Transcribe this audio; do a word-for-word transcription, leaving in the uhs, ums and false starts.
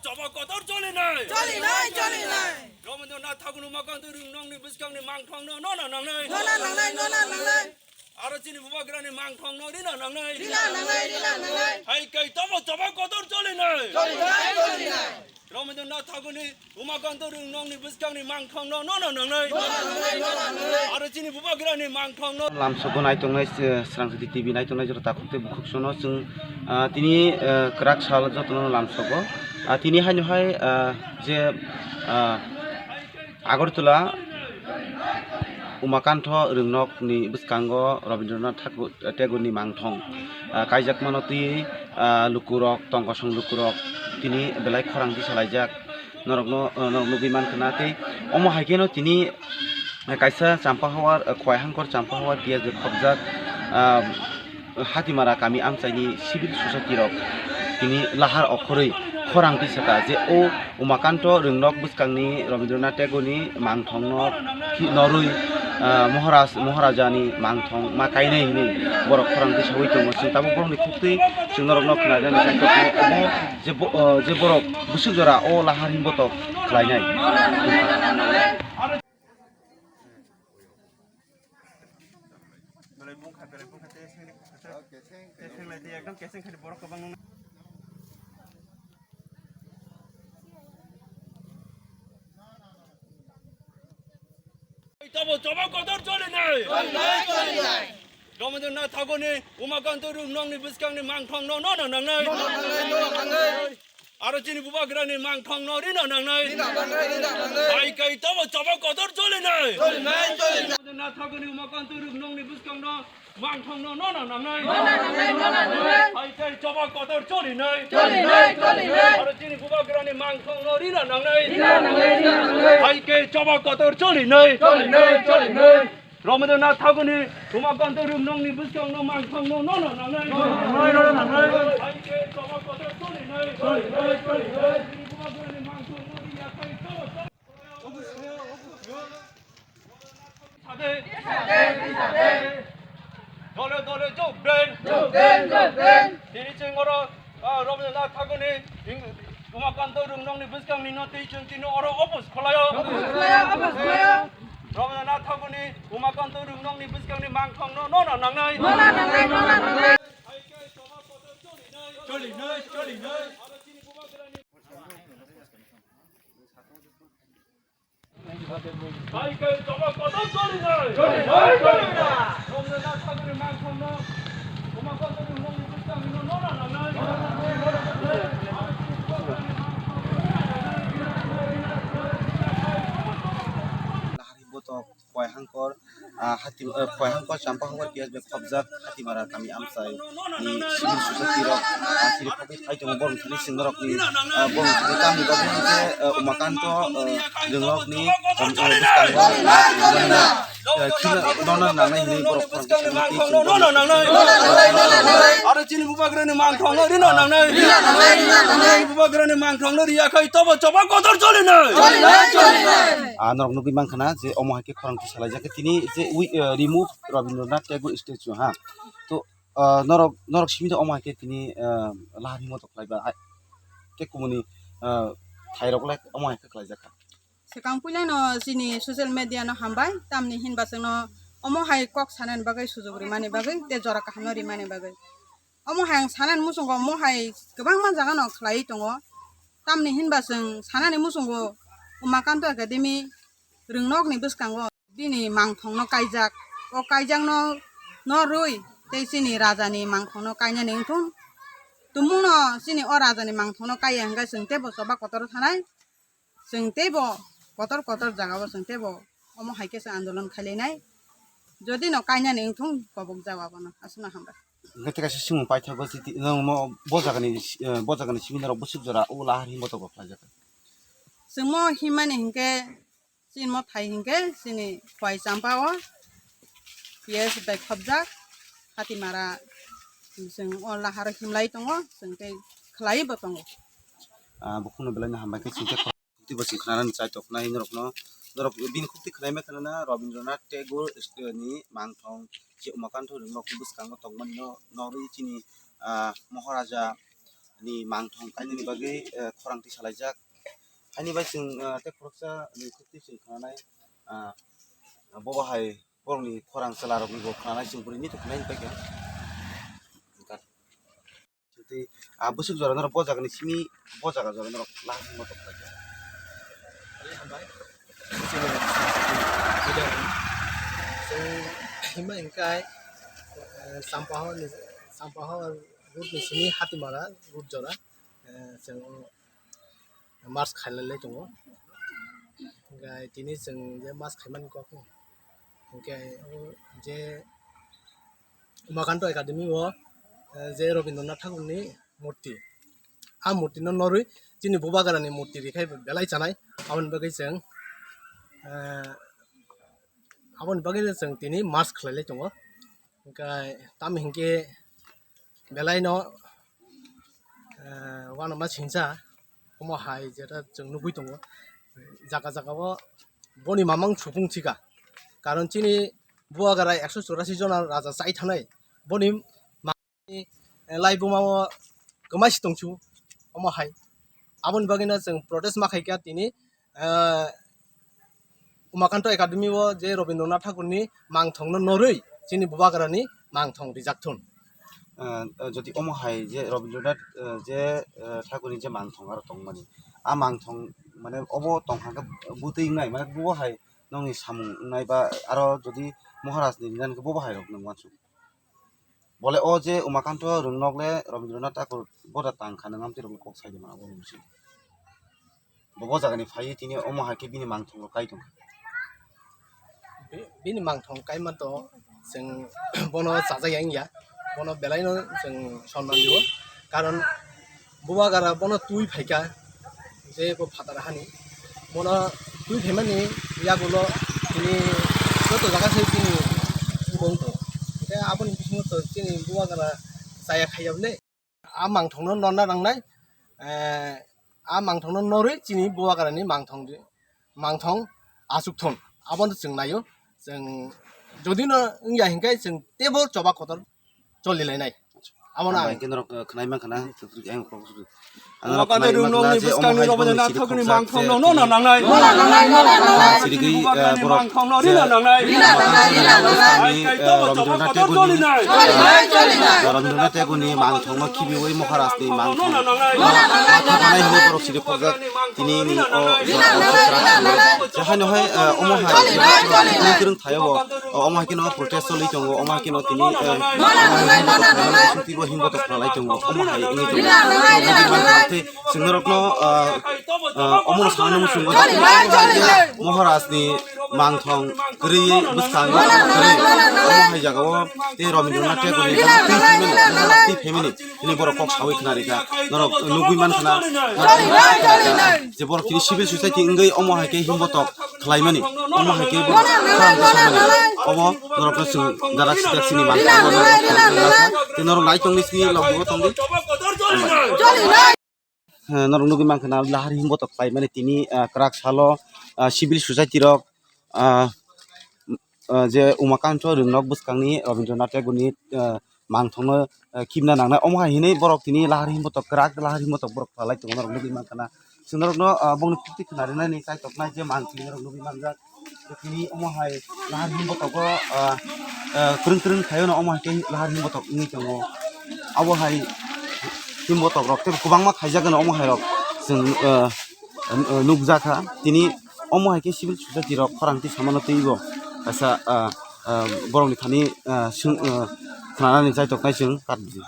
Choba kotor cholinai. Cholinai, cholinai. Rabindranath Thakurni Umakanta Rwngnokni bwskangni mangthongno nono nangnai. Nono nangnai, nono nangnai. Aro chini bubagrani mangthongno rina nangnai. Rina nangnai, rina nangnai. Hai kai tobo choba kotor cholinai. Cholinai, cholinai. Rabindranath Thakurni Umakanta Rwngnokni bwskangni mangthongno nono nangnai. Nono nangnai, nono nangnai. Aro chini bubagrani mangthongno. Lamsogo naitongnai, eh, Srangchati T V naitongnai jora takhuk tei bukhuk sono chwng, ah, tini, eh, kwrak sal jotono lamsogo. Ah, tini haino hai, ah, je, ah, Agartala Umakanta Rwngnokni bwskango Rabindranath Thakur, Tagoreni mangthong, ah, kaijakmano twi, ah, lukurok, tongkosong lukurok tini belai khorang tisalaijak. Norokno, ah, norok nugwi mankha na tei omo hai kheno tini, ah, kaisa Champahawar, ah, Khowai Hangkor Champahawar P S bai khopjak, ah, Hatimara kami amchaini civil society rok tini lahar okhorwi khorang tisaka je o Umakanta Rwngnok bwskangni Rabindranath Tagoreni mangthongno khi-, norwi, ah, Maharaj, Maharajani mangthong ma kainai hinwi borok khorang tisawi tongo. Chwng tabuk borokni khuktwi chwng norokno khwnajani kaitor omo je bo-, ah, je borok bwswk jora o lahar himbotok khlainai. Belai bung kha, belai bung kha, tei sengni kha, tei seng lai, tei ekdom keseng kha, borok kwbang nung. Tobo choba kotor cholinai. Cholinai, cholinai. Rabindranath Thakurni Umakanta Rwngnokni bwskangni mangthongno nono nangnai. Nono nangnai, nono nangnai. Aro chini bubagrani mangthongno rina nangnai. Rina nangnai, rina nangnai. Hai kai tobo choba kotor cholinai. Cholinai, cholinai. Rabindranath Thakurni Umakanta Rwngnokni bwskangno mangthongno nono nangnai. Nono nangnai, nono nangnai. Hai kai choba kotor cholinai. Cholinai, cholinai. Aro chini bubagrani mangthongno rina nangnai. Rina nangnai, rina nangnai. Hai kai choba kotor cholinai. Cholinai, cholinai. Rabindranath Thakurni Umakanta Rwngnokni bwskangno mangthongno nono nangnai. Nono nangnai, nono nangnai. Hai khe choba kotor cholinai. Cholinai, cholinai. Chini bubagrani mangthongno riya khai choba. Sade. Dole dole jog den. Jog den, jog den. Tini chwng oro, ah, Rabindranath Thakurni ing-, Umakanta Rwngnokni bwskangni no tei chwng tini oro oppose khlaio. Oppose khlaio, oppose khlaio. Rabindranath Thakurni Umakanta Rwngnokni bwskangni mangthongno nono nangnai. Nono nangnai, nono nangnai. Cholinai, cholinai. Hai kai choba kotor cholinai. Cholinai, cholinai. Rabindranath Thakurni mangthongno Umakanta Rwngnokni bwskangni no nono nangnai. Lahari botok. Khowai Hangkor, ah, Hati-, eh, Khowai Hangkor Champahawar P S bai khopjak Hatimara kami amchai ni civil society rok, ah, chini khogwi phai tongo borok thani sindorok ni, ah, borok thani tamni bagwi hwnkhe, eh, Umakanta, eh, Rwngnokni, eh, bwskango, eh, khina nono nangnai hinwi borok khorang kisa tei chini borok. Aro chini bubagrani mangthongno rina nangnai. Chini bubagrani mangthongno riya khai tobo choba kotor cholinai. Ah, norok nugwi mankha na je omo hai khe khorang tisalaijak khe tini je wi, eh, remove Rabindranath Tagore statue ha. To, ah, norok, norok simi de omo hai khe tini, ah, lahar himo to khlai ba. Hai, tei kumuni, ah, thairok le omo hai khe khlaijak kha. Swkang puilano chini social media no hambai, tamni hinba chwngno omo hai kok sanani bagwi sujuk rimani bagwi tei jora kahamno rimani bagwi. Omo hai ang sanani muchungo omo hai kwbangma jaga no khlaiwi tongo. Tamni hinba chwng sanani muchungo Umakanta Academy Rwngnokni bwskango bini mangthongno kaijak. O kaijakno norwi tei chini rajani mangthongno kainani wngthung. Tumungno chini o rajani mangthongno kaiya hwnkhe chwng teibo choba kotor thanai. Chwng teibo kotor kotor jagao chwng teibo omo hai khe chwng andolon khailainai. Jodi no kainani wngthung kobok jaga bono. Aswkno hambai. Hwnkhe tei kaisa swngmung paithago titi, nwng mo bo jagani, eh, bo jagani simi norok bwswk jora o lahar himbo tongo khlaijak. Chwngmo himmani hinkhe chini mo thai hinkhe chini Khowai Champao P S bai khopjak Hatimara chwng o lahar himlai tongo chwng tei khlaibo tongo. Ah, bukhukno belai no hambai khe chwng tei Khukti bo chwng khnanani chai toknai norokno, norok bini khukti khnaima khwnana Rabindranath Tagore ni mangthong je Umakanta Rwngnokni bwskango tongmani no norwi chini, ah, Maharaja ni mangthong kainwini bagwi, eh, khorang twi salaijak. Haini bai chwng, eh, tei khoroksa ni khukti chwng khnanai, ah, bobo hai borokni khorang chwlarokni bo khnanai chwng bwrwi ni thuknai paikha. Tei, ah, bwswk jora norok bo jagani simi bo jaga jora norok lahai hwnba tongkha. Chwng hima hwnkhe, eh, Sampahor ni, Sampahor road ni simi Hatimara road jora, eh, chwng march khailai lai tongo. Hwnkhe tini chwng je march khaimani kok hwnkhe o je Umakanto Academy o, eh, je Rabindranath Thakurni murti. A murtino norwi chini Bubagrani murti rikhai belai chanai. Aboni bagwi chwng, eh, aboni bagwi chwng tini march khlai lai tongo. Hwnkhe tamo hinkhe belaino, eh, uanama singcha omo hai jeta chwng nugwi tongo. Jaga jaga o boni mamang supung thika. Karon chini Bubagra ekso churasi jona raja chai thanai. Boni ma-, eh, laibuma o kwmai si tongsu omo hai. Aboni bagwino chwng protest ma khaikha tini, eh, Umakanto Academy o je Rabindranath Thakurni mangthongno norwi chini Bubagrani mangthong rijak thun. Eh, eh, jodi omo hai je Rabindranath, eh, je, eh, Thakurni je mangthong aro tongmani, a mangthong mane obo tongkha khe bwtwi wngnai, mane bo hai nokni samung wngnai ba aro jodi Maharajni wngnai khe bobo hai rok nwng uansuk. Bole o je Umakanto Rwngnok le Rabindranath Thakur boda tang kha, nwng amtwi rokno kok sai di mano, bo nwng si. Bo, bo jagani phaiwi tini omo hai khe bini mangthong rok kai tongkha. Bi-, bini mangthong kaima to chwng bono chajak ya wngya, bono belaino chwng sonman rio, karon Bubagra bono twi phaikha, je bo phatar hani. Bono twi phaimani yagulo tini joto jaga se chini bong tongo. Hwnkhe aboni bisingo to chini Bubagra chaya khaiya bole. A mangthongno norna nangnai, eh, a mangthongno norwi chini Bubagrani mangthong di, mangthong achuk thun. Abono chwng naio. Chwng jodi no wngya hinkhe chwng teibo choba kotor choli lainai. Abono ang bai khe norok, eh, khwnai mankha na, ang kok suri. Ang rok khwnai mankha na je omo hai bwskangni Rabindranath Thakurni mangthongno norna nangnai. Sirigwi, eh, borok je bwskangni, eh, Rabindranath Thakurni, eh, Rabindranath Thakurni mangthongno khibiwi Maharajni mangthong. Matha kanai hwnwi borok siri khorjak tini ni o je haino hai, eh, omo hai kwrwng kwrwng thaio bo. O, omo hai kheno protest choli tongo, omo hai kheno tini, eh, omo hai himbotok khlai, twibo himbotok khlai tongo, omo hai wngwi tongo. Tei chwng norokno, ah, ah, omono sanani muchungo Maharajni mangthong kwrwi bwskango kwrwi omo hai jagao tei Rabindranath Tagorni twi family, Maharaj twi family tini borok kok sawi khna rikha. Norok nugwi mankha na, je borok tini civil society wngwi omo hai khe himbotok khlaimani, omo hai khe bo kha hwnkhe samani. Obo norokno chwng jara sijak sini mangkha, obo norok tei norok nai tongni sini log bo tongdi. Eh, norok nugwi mankha na lahar himbotok khlaimani tini, ah, kwrak salo, ah, civil society rok, ah, ah, je Umakanto Rwngnok bwskangni Rabindranath Tagorni, ah, mangthongno, ah, khibna nangnai. Omo hai hinwi borok tini lahar himbotok kwrak, lahar himbotok borok khlai tongo, norok nugwi mankha na. Chwng norokno, ah, bongni khukti khna rinani kaitok nai je mangthwi norok nugwi manjak. Tini omo hai lahar himbotogo, ah, ah, kwrwng kwrwng khaio no omo hai khe lahar himbotok wngwi tongo. Abo hai himbotok rok tei kwbangma khaijak gano omo hai rok chwng, ah, ah, nukjakha. Tini omo hai khe civil society rok khorang twi samano twibo kaisa, ah, ah, borokni thani, ah, swng, ah, khnanani chaitoknai chwng khatdi.